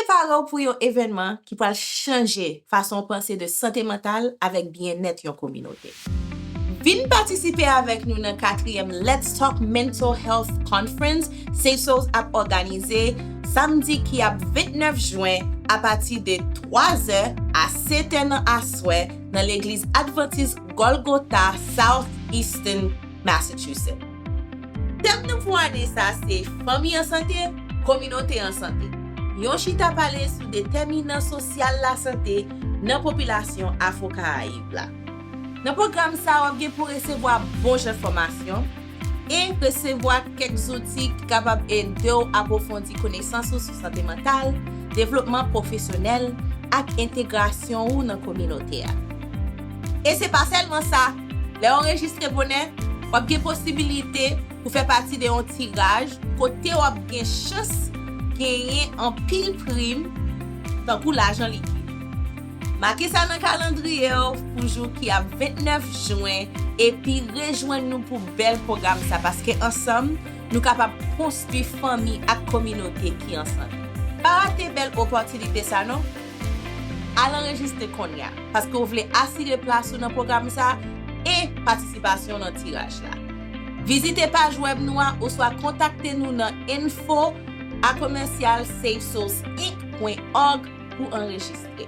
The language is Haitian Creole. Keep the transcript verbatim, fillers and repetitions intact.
Prepare w pou yon evènman ki pral chanje fason w panse de sante mantal avèk byennèt yon kominote. Vin patisipe avèk nou nan katriyèm Let's Talk Mental Health Conference Seychelles ap òganize samdi ki ap vennèf jen apati de twazè a setè nan aswè nan legliz Advantis Golgotha, South Easton, Massachusetts. Tèm nou pou ane sa se Fanmi an sante, kominote an sante. Yon chita pale sou detèminan sosyal lasante nan popilasyon Afwo-Karayib la. Nan pwogram sa, w ap gen pou resevwa bon jan fòmasyon e resevwa kèk zouti ki kapab ede w apwofondi konesans ou sou sante mantal, devlopman pwofesyonèl ak entegrasyon ou nan kominote a. E se pa sèlman sa, lè w anrejistre bonè, w ap gen posibilite pou fè pati de yon tiraj kote w ap gen chans genyen anpil prim, tankou lajan likid. Make sa nan kalandriye w pou jou ki ap vennèf jen epi rejwenn nou pou bèl pwogram sa, paske ansanm, nou kapab konstwi fanmi ak kominote ki an sante. Pa rate bèl opòtinite sa non! Al anrejistre kounye a, paske w vle asire plas ou nan pwogram sa e patisipasyon nan tiraj la. Vizite paj wèb nou a oswa kontakte nou nan info a commercial seychelles inc point org pou anrejistre.